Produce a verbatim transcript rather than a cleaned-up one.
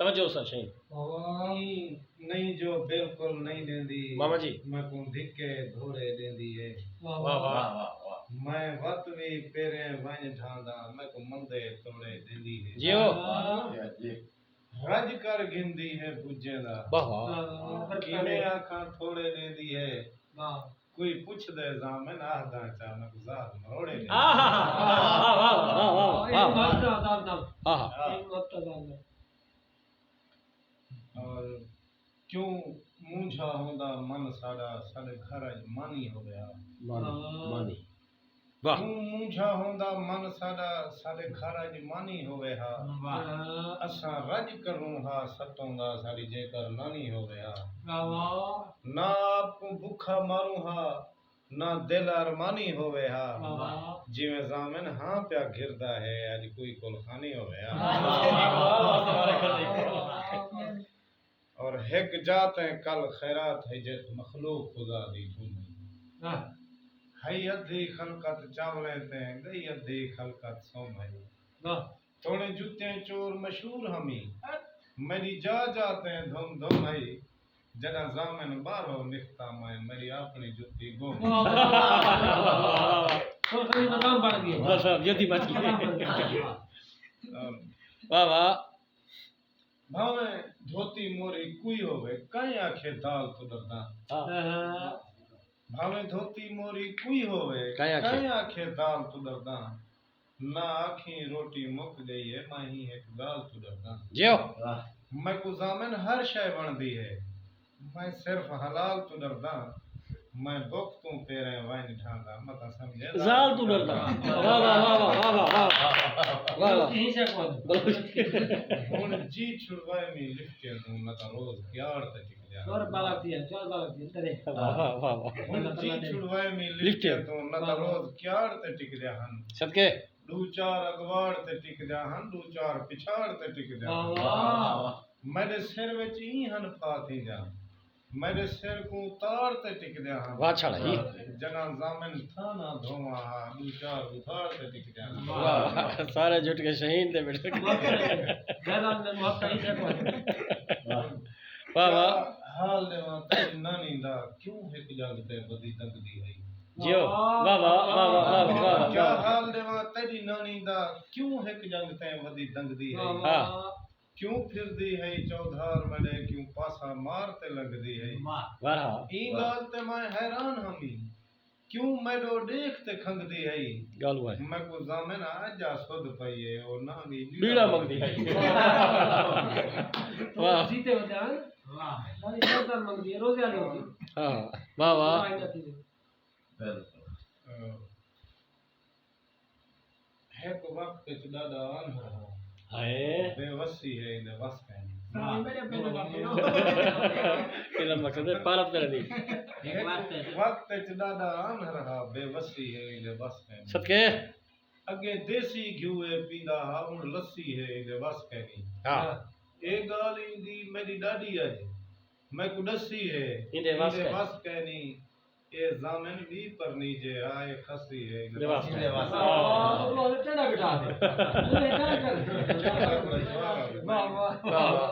توجہ سا شہین۔ ایں نئیں جو بالکل نئیں ݙیندی، ماما جی۔ میکوں دھکے دھوڑے ݙیندی ہے۔ واہ واہ۔ میں وت وی پیریں ونڄ ڈھانداں، میکوں مندے توڑے ݙیندی ہے۔ جیو۔ رڄ کر گھندی ہے ٻجھیں دا، واہ واہ۔ کیویں آکھاں تھوڑے ݙیندی ہے۔ کوئی پچھدے ضامن آہداں چا، میکوں ذات مروڑے ݙیندی ہے۔ آہا۔ واہ واہ۔ اور کیوں مونجھا ہوندا من ساݙا، ساݙے گھر اچ مانی ہووے ہا۔ مانی، مانی۔ واہ۔ کیوں مونجھا ہوندا من ساݙا، ساݙے گھر اچ مانی ہووے ہا۔ واہ۔ اساں رڄ کروں ہا ستوں دا، ساݙی جیکر نانی ہووے ہا۔ واہ واہ۔ نہ آپ کوں بکھا ماروں ہا، نہ دل ارمانی ہووے ہا۔ واہ واہ۔ جیویں ضامن ہاں پیا گھردا ہے، اڄ کوئی کلخانی ہووے ہا۔ واہ واہ۔ اور ہک جا تیں کل خیرات ہئی، جت مخلوق خدا دی جھوم ہئی۔ واہ۔ ہئی ادھی خلقت چاولیں تیں، ڳئی ادھی خلقت سم ہئی۔ واہ۔ توڑیں جتیں چور مشہور ہمی، میݙی جا جا تیں دھم دھم ہئی۔ جݙاں ضامن ٻاہرو نکھتا میں، میݙی اپݨی جتی گم۔ واہ واہ۔ سرخی مقام بݨ ڳئے۔ بس اب جتی بچ ڳئی۔ مقام بݨ ڳئے۔ واہ واہ۔ بھاویں دھوتی موری کوئی ہووے، کائیں آکھے دال توں ݙرداں۔ ہاں۔ بھاویں دھوتی موری کوئی ہووے، کائیں آکھے؟ کائیں آکھے دال توں ݙرداں۔ نہ آکھیں روٹی مک ڳئی ہے، میں ہیں ہک ڳالھ توں ݙرداں۔ جیو۔ میکوں ضامن ہر شے وݨدی ہے، میں صرف حلال توں ݙرداں۔ میں بکھ توں پیریں ونڄ ڈھانداں، متاں سمجھیں زال توں ݙرداں۔ واہ واہ، واہ واہ، واہ واہ، واہ واہ۔ واہ واہ۔ ہݨ جی چھڑوائے میں لفٹیں توں، نہ تاں روز کیاڑ تے ٹکدے ہن۔ چور بالا دی ہے، چور بالا دی ہے، تیرے۔ واہ واہ، واہ واہ۔ ہݨ جی چھڑوائے میں لفٹیں توں، نہ تاں روز کیاڑ تے ٹکدے ہن۔ صدقے۔ ݙو چار اڳواڑ تے ٹکدے ہن، ݙو چار پچھاڑ تے ٹکدے ہن۔ واہ واہ۔ میݙے سر وچ ایں ہن پھا تھیندیاں۔ میݙے سر کوں تاڑ تے ٹکدیاں ہن۔ واہ چھڑا جی۔ جݙاں ضامن تھانا دھواں ہا، ݙو چار اتھاڑ تے ٹکدیاں ہن۔ واہ، سارے جٹ کے شہین تے ٻیٹھے۔ واہ واہ۔ کیا حال ݙیواں تیݙی نانی دا، کیوں ہک ڄڳ تے ودی دنگدی ہئی؟ جیو۔ واہ واہ، واہ واہ، واہ واہ، واہ واہ۔ کیا حال ݙیواں تیݙی نانی دا، کیوں ہک ڄڳ تے ودی دنگدی ہئی؟ ہاں۔ کیوں پھردی ہئی چودھار میݙے، کیوں پاسا مار تے لنگھدی ہئی؟ واہ۔ واہ۔ ایں ڳالھ تے میں حیران ہمی، کیوں میݙو ݙیکھ تے کھنگھدی ہئی؟ ڳالھ واہ۔ میکوں ضامن اڄ آ سدھ پئی ہے، او نانگی ٻیڑا منگدی ہئی۔ واہ۔ جیتے ہوندے ہن۔ واہ۔ نانی شرط منگدی ہے، روزے والے ہوندے۔ ہاں۔ واہ واہ۔ بالکل۔ ہک وقت اچ ݙاݙا آنہر ہا۔ ہائے۔ بے وسی ہے، ایندے وس کائنی۔ سامنے میݙے پنڈ دا پھرو۔ ایندے مقصد ہے پارت کرݨ دی۔ ہک وقت اچ۔ وقت اچ ݙاݙا آنہر ہا، بے وسی ہے، ایندے وس کائنی۔ صدقے۔ اڳے دیسی گھیو اے پیندا ہا، ہݨ لسی ہے، ایندے وس کائنی۔ ہاں۔ اے ڳالھ ایندی میݙی ݙاݙی اڄ میکوں ݙسی ہے، ایندے وس ایندے کائنی۔ وس کائنی۔ اے ضامن وی پرنیجے ہا، اے خسی ہے، ایندے وس کائنی۔ واہ، واہ، واہ۔ واہ، واہ۔